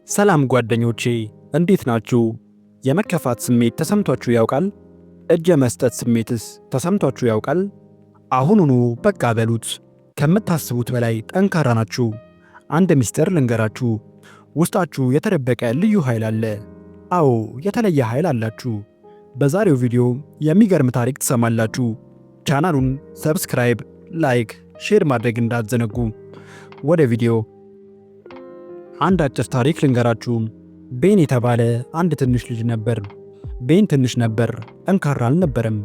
ሰላም ጓደኞቼ፣ እንዴት ናችሁ? የመከፋት ስሜት ተሰምቷችሁ ያውቃል? እጅ የመስጠት ስሜትስ ተሰምቷችሁ ያውቃል? አሁኑኑ በቃ በሉት። ከምታስቡት በላይ ጠንካራ ናችሁ። አንድ ምስጢር ልንገራችሁ። ውስጣችሁ የተደበቀ ልዩ ኃይል አለ። አዎ፣ የተለየ ኃይል አላችሁ። በዛሬው ቪዲዮ የሚገርም ታሪክ ትሰማላችሁ። ቻናሉን subscribe፣ like፣ share ማድረግ እንዳትዘነጉ። ወደ ቪዲዮ። አንድ አጭር ታሪክ ልንገራችሁ። ቤን የተባለ አንድ ትንሽ ልጅ ነበር። ቤን ትንሽ ነበር፣ ጠንካራ አልነበረም።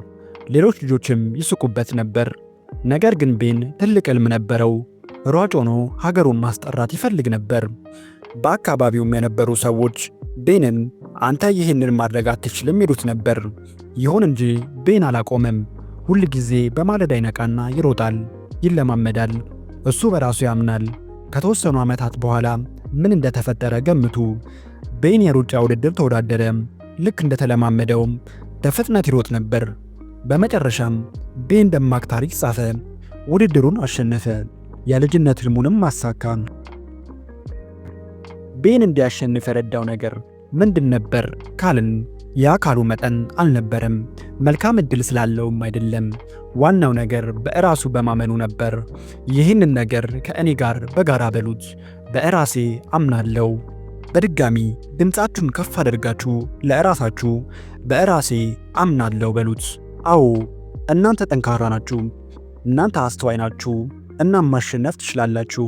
ሌሎች ልጆችም ይስቁበት ነበር። ነገር ግን ቤን ትልቅ ሕልም ነበረው። ሯጭ ሆኖ ሀገሩን ማስጠራት ይፈልግ ነበር። በአካባቢውም የነበሩ ሰዎች ቤንን "አንተ ይህንን ማድረግ አትችልም" ይሉት ነበር። ይሁን እንጂ ቤን አላቆመም። ሁል ጊዜ በማለዳ ይነቃና ይሮጣል፣ ይለማመዳል። እሱ በራሱ ያምናል። ከተወሰኑ ዓመታት በኋላ ምን እንደተፈጠረ ገምቱ። ቤን የሩጫ ውድድር ተወዳደረ። ልክ እንደተለማመደውም በፍጥነት ይሮጥ ነበር። በመጨረሻም ቤን ደማቅ ታሪክ ጻፈ። ውድድሩን አሸነፈ። የልጅነት ህልሙንም አሳካ። ቤን እንዲያሸንፍ የረዳው ነገር ምንድን ነበር ካልን የአካሉ መጠን አልነበረም፣ መልካም ዕድል ስላለውም አይደለም። ዋናው ነገር በእራሱ በማመኑ ነበር። ይህንን ነገር ከእኔ ጋር በጋራ በሉት። በእራሴ አምናለሁ። በድጋሚ ድምፃችሁን ከፍ አድርጋችሁ ለእራሳችሁ "በእራሴ አምናለሁ" በሉት። አዎ፣ እናንተ ጠንካራ ናችሁ። እናንተ አስተዋይ ናችሁ። እናም ማሸነፍ ትችላላችሁ።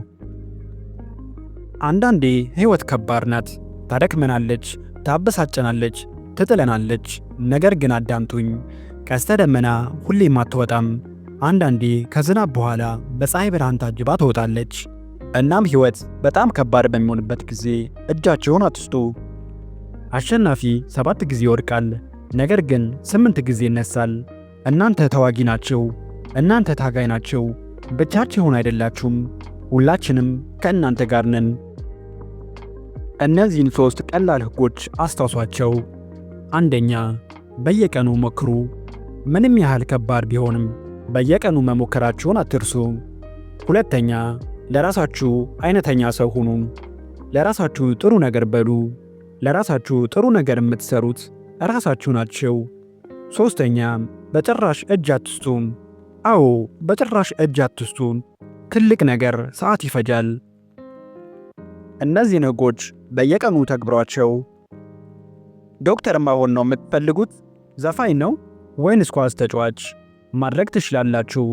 አንዳንዴ ሕይወት ከባድ ናት። ታደክመናለች፣ ታበሳጨናለች፣ ትጥለናለች። ነገር ግን አዳምጡኝ፣ ቀስተ ደመና ሁሌም አትወጣም። አንዳንዴ ከዝናብ በኋላ በፀሐይ ብርሃን ታጅባ ትወጣለች። እናም ሕይወት በጣም ከባድ በሚሆንበት ጊዜ እጃችሁን አትስጡ። አሸናፊ ሰባት ጊዜ ይወድቃል፣ ነገር ግን ስምንት ጊዜ ይነሳል። እናንተ ተዋጊ ናችሁ። እናንተ ታጋይ ናችሁ። ብቻችሁን አይደላችሁም። ሁላችንም ከእናንተ ጋር ነን። እነዚህን ሦስት ቀላል ሕጎች አስታውሷቸው። አንደኛ፣ በየቀኑ ሞክሩ። ምንም ያህል ከባድ ቢሆንም በየቀኑ መሞከራችሁን አትርሱ። ሁለተኛ፣ ለራሳችሁ አይነተኛ ሰው ሁኑ። ለራሳችሁ ጥሩ ነገር በሉ። ለራሳችሁ ጥሩ ነገር የምትሰሩት ራሳችሁ ናችሁ። ሶስተኛ፣ በጭራሽ እጅ አትስጡ። አዎ፣ በጭራሽ እጅ አትስጡ። ትልቅ ነገር ሰዓት ይፈጃል። እነዚህን ሕጎች በየቀኑ ተግብሯቸው። ዶክተር መሆን ነው የምትፈልጉት? ዘፋኝ ነው ወይንስ ኳስ ተጫዋች? ማድረግ ትችላላችሁ።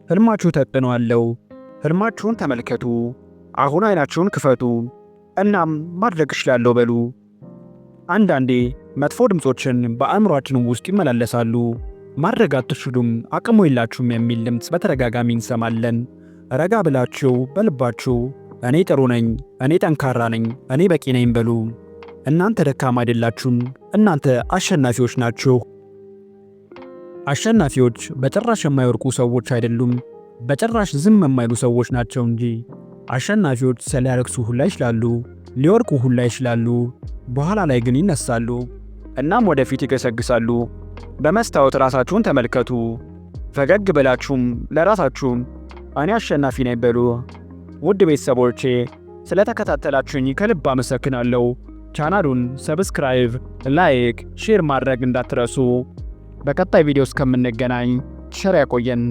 ህልማችሁ ተጽዕኖ አለው። ህልማችሁን ተመልከቱ። አሁን አይናችሁን ክፈቱ። እናም "ማድረግ እችላለሁ" በሉ። አንዳንዴ መጥፎ ድምፆችን በአእምሯችን ውስጥ ይመላለሳሉ። "ማድረግ አትችሉም፣ አቅሙ የላችሁም" የሚል ድምፅ በተደጋጋሚ እንሰማለን። ረጋ ብላችሁ በልባችሁ "እኔ ጥሩ ነኝ፣ እኔ ጠንካራ ነኝ፣ እኔ በቂ ነኝ" በሉ። እናንተ ደካማ አይደላችሁም። እናንተ አሸናፊዎች ናችሁ። አሸናፊዎች በጭራሽ የማይወድቁ ሰዎች አይደሉም። በጭራሽ ዝም የማይሉ ሰዎች ናቸው እንጂ። አሸናፊዎች ሊያለቅሱ ሁላ ይችላሉ፣ ሊወድቁ ሁላ ይችላሉ። በኋላ ላይ ግን ይነሳሉ። እናም ወደፊት ይገሰግሳሉ። በመስታወት ራሳችሁን ተመልከቱ። ፈገግ ብላችሁም ለራሳችሁም "እኔ አሸናፊ ነኝ" በሉ። ውድ ቤተሰቦቼ፣ ስለተከታተላችሁኝ ከልብ አመሰግናለሁ። ቻናሉን subscribe፣ like፣ share ማድረግ እንዳትረሱ። በቀጣይ ቪዲዮ እስከምንገናኝ ቸር ያቆየን።